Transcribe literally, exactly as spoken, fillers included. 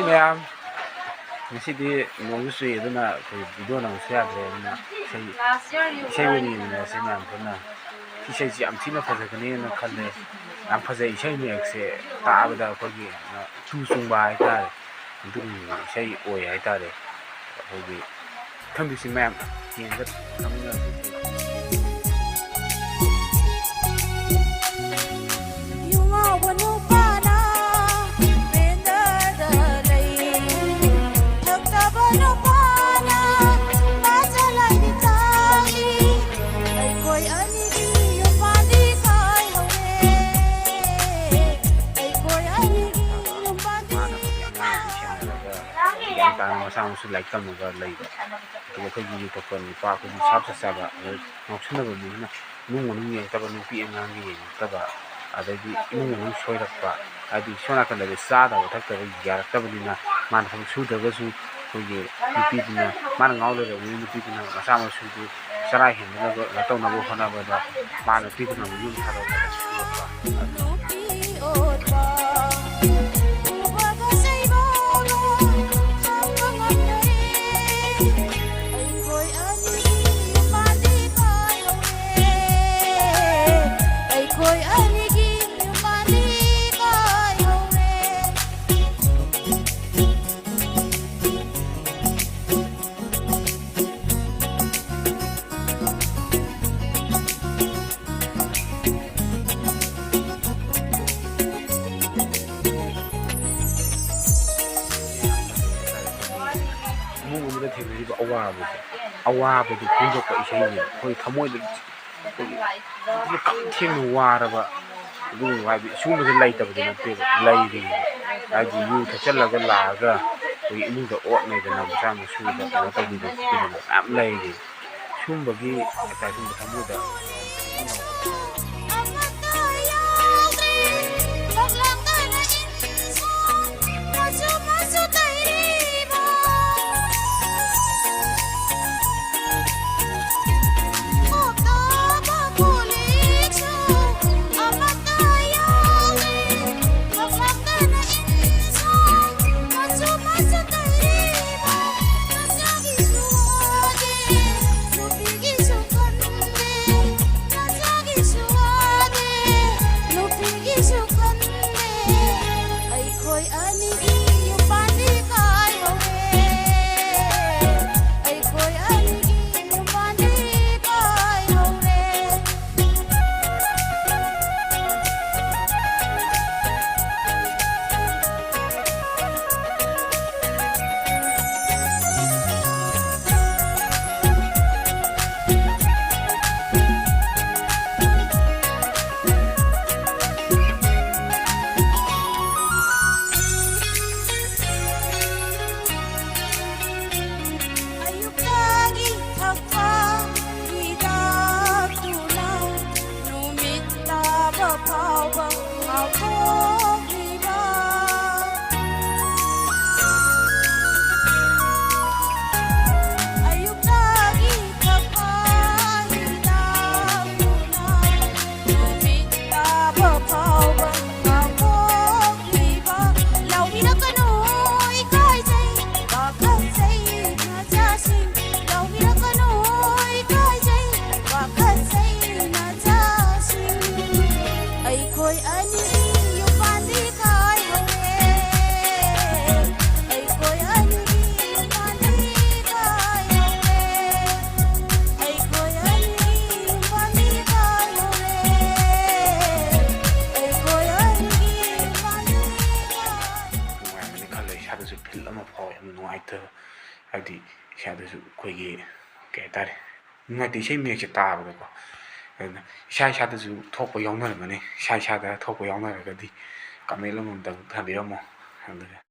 ꯃꯌꯥꯝ, ꯉꯁꯤꯗꯤ ꯅꯣꯡꯁꯨ ꯆꯨꯏ, ꯑꯗꯨꯅ ꯑꯩꯈꯣꯏ ꯚꯤꯗꯤꯑꯣ ꯅꯝꯕꯁꯨ ꯌꯥꯗ꯭ꯔꯦ꯫ ꯑꯗꯨꯅ ꯏꯁꯩ, ꯏꯁꯩ ꯑꯣꯏꯅ ꯌꯦꯡꯃꯤꯟꯅꯔꯁꯤ ꯃꯌꯥꯝ ꯄꯨꯟꯅ꯫ ꯏꯁꯩꯁꯤ ꯌꯥꯝ ꯊꯤꯅ ꯐꯖꯒꯅꯤꯅ ꯈꯜꯂꯦ꯫ ꯌꯥꯝ ꯐꯖꯩ, ꯏꯁꯩ ꯃꯌꯦꯛꯁꯦ ꯇꯥꯕꯗ ꯑꯩꯈꯣꯏꯒꯤ ꯇꯨ ꯆꯨꯡꯕ ꯍꯥꯏꯇꯥꯔꯦ, ꯑꯗꯨꯒꯨꯝꯕ ꯏꯁꯩ ꯑꯣꯏ ꯍꯥꯏꯇꯥꯔꯦ꯫ ꯑꯩꯈꯣꯏꯒꯤ ꯈꯪꯗꯦꯁꯤ ꯃꯌꯥꯝ ꯌꯦꯡꯉꯒ ꯈꯪꯃꯤꯟꯅꯔꯁꯤ꯫ ꯌꯨ ꯉꯥꯎꯕ ꯅꯨꯄꯥꯅ ꯕꯦꯟꯗꯔꯗ ꯂꯩ, ꯊꯛꯇꯕ ꯅꯨꯄꯥꯅ ꯕꯥꯆꯂꯥꯏꯗꯤ ꯆꯥꯏ, ꯑꯩꯈꯣꯏ ꯑꯅꯤꯒꯤ ꯌꯨꯝ ꯄꯥꯟꯗꯤ ꯀꯥꯏꯍꯧꯔꯦ, ꯑꯩꯈꯣꯏ ꯑꯅꯤꯒꯤ ꯌꯨꯝ ꯄꯥꯟꯗꯤ ꯃꯥꯅ ꯍꯧꯖꯤꯛ ꯑꯉꯥꯡꯁꯤ ꯁꯦꯟꯅꯔꯒ ꯒ꯭ꯌꯥꯟ ꯇꯥꯅ ꯃꯆꯥ ꯃꯁꯨ ꯂꯥꯏꯔꯤꯛ ꯇꯝꯃꯒ ꯂꯩꯕ꯫ ꯑꯗꯨꯒ ꯑꯩꯈꯣꯏꯒꯤ ꯌꯨ ꯊꯛꯄ ꯅꯨꯄꯥ ꯑꯩꯈꯣꯏꯒꯤ ꯁꯥꯞ ꯆꯥꯕ, ꯑꯗꯩ ꯉꯥꯎꯁꯟꯅꯕ ꯃꯤꯁꯤꯅ ꯏꯃꯨꯡ ꯃꯅꯨꯡ ꯌꯦꯡꯉꯛꯇꯕ, ꯅꯨꯄꯤ ꯑꯉꯥꯡꯒꯤ ꯌꯦꯡꯉꯛꯇꯕ, ꯑꯗꯩꯗꯤ ꯏꯃꯨꯡ ꯃꯅꯨꯡ ꯁꯣꯏꯔꯛꯄ, ꯍꯥꯏꯗꯤ ꯁꯣꯝ ꯅꯥꯀꯟꯗꯗꯤ ꯆꯥꯗꯕ ꯊꯛꯇꯕ ꯌꯥꯔꯛꯇꯕꯅꯤꯅ ꯃꯥꯅ ꯊꯕꯛ ꯁꯨꯗ꯭ꯔꯒꯁꯨ ꯑꯩꯈꯣꯏꯒꯤ ꯅꯨꯄꯤꯗꯨꯅ, ꯃꯥꯅ ꯉꯥꯎ ꯂꯩꯔꯕꯅꯤꯅ ꯅꯨꯄꯤꯗꯨꯅ ꯃꯆꯥ ꯃꯁꯨꯗꯨ ꯆꯔꯥ ꯍꯦꯟꯗꯅꯕ ꯀꯩꯅꯣ ꯇꯧꯅꯕ ꯍꯣꯠꯅꯕꯗ ꯃꯥ ꯅꯨꯄꯤꯗꯨꯅ ꯃꯌꯨꯝ ꯊꯥꯗꯣꯛꯄꯗ ꯁꯣꯏꯔꯛꯄ꯫ ꯅꯨꯄꯤ ꯑꯣꯠꯄ ꯎꯕꯒ ꯆꯩꯕꯥꯎꯅ ꯈꯥꯡꯕ ꯉꯝꯗꯔꯦ꯫ ꯑꯩꯈꯣꯏ ꯑꯅꯤꯒꯤ ꯌꯨꯝ ꯄꯥꯟꯗꯤ ꯀꯥꯏꯍꯧꯔꯦ꯫ ꯑꯩꯈꯣꯏ ꯑꯅꯤꯒꯤ ꯌꯨꯝ ꯄꯥꯟꯗꯤ ꯀꯥꯏꯍꯧꯔꯦ꯫ ꯏꯃꯨꯡ ꯑꯃꯗ ꯊꯦꯡꯅꯔꯤꯕ ꯑꯋꯥꯕꯁꯦ, ꯑꯋꯥꯕꯗꯨ ꯐꯣꯡꯗꯣꯛꯄ ꯏꯁꯩꯅꯦꯕ꯫ ꯑꯩꯈꯣꯏ ꯊꯃꯣꯏꯗ ꯑꯩꯈꯣꯏꯒꯤ ꯌꯥꯝ ꯊꯦꯡꯅ ꯋꯥꯔꯕ ꯑꯗꯨꯒꯨꯝꯕ, ꯍꯥꯏꯗꯤ ꯁꯤꯒꯨꯝꯕꯁꯦ ꯂꯩꯇꯕꯗꯤ ꯅꯠꯇꯦꯕ, ꯂꯩꯔꯤꯅꯦꯕ꯫ ꯍꯥꯏꯗꯤ ꯌꯨ ꯊꯛꯆꯜꯂꯒ ꯂꯥꯛꯑꯒ ꯑꯩꯈꯣꯏꯒꯤ ꯏꯃꯨꯡꯗ ꯑꯣꯠ ꯅꯩꯗꯅ ꯃꯆꯥ ꯃꯁꯨꯗ ꯀꯩꯅꯣ ꯇꯧꯕꯤꯕ ꯈꯣꯠꯄꯤꯕ ꯃꯌꯥꯝ ꯂꯩꯔꯤ꯫ ꯁꯤꯒꯨꯝꯕꯒꯤ ꯍꯥꯏꯇꯥꯔꯦ, ꯁꯤꯒꯨꯝꯕ ꯊꯃꯣꯏꯗ ꯍꯥꯏꯗꯤ ꯏꯁꯥꯗꯁꯨ ꯑꯩꯈꯣꯏꯒꯤ ꯀꯩ ꯍꯥꯏꯇꯥꯔꯦ, ꯅꯨꯡꯉꯥꯏꯇꯦ ꯏꯁꯩ ꯃꯌꯦꯛꯁꯦ ꯇꯥꯕꯗꯀꯣ꯫ ꯑꯗꯨꯅ ꯏꯁꯥ ꯏꯁꯥꯗꯁꯨ ꯊꯣꯛꯄ ꯌꯥꯎꯅꯔꯝꯒꯅꯤ, ꯏꯁꯥ ꯏꯁꯥꯗ ꯊꯣꯛꯄ ꯌꯥꯎꯅꯔꯒꯗꯤ comment ꯑꯃꯃꯝꯇꯪ ꯊꯝꯕꯤꯔꯝꯃꯣ꯫ ꯑꯗꯨꯒ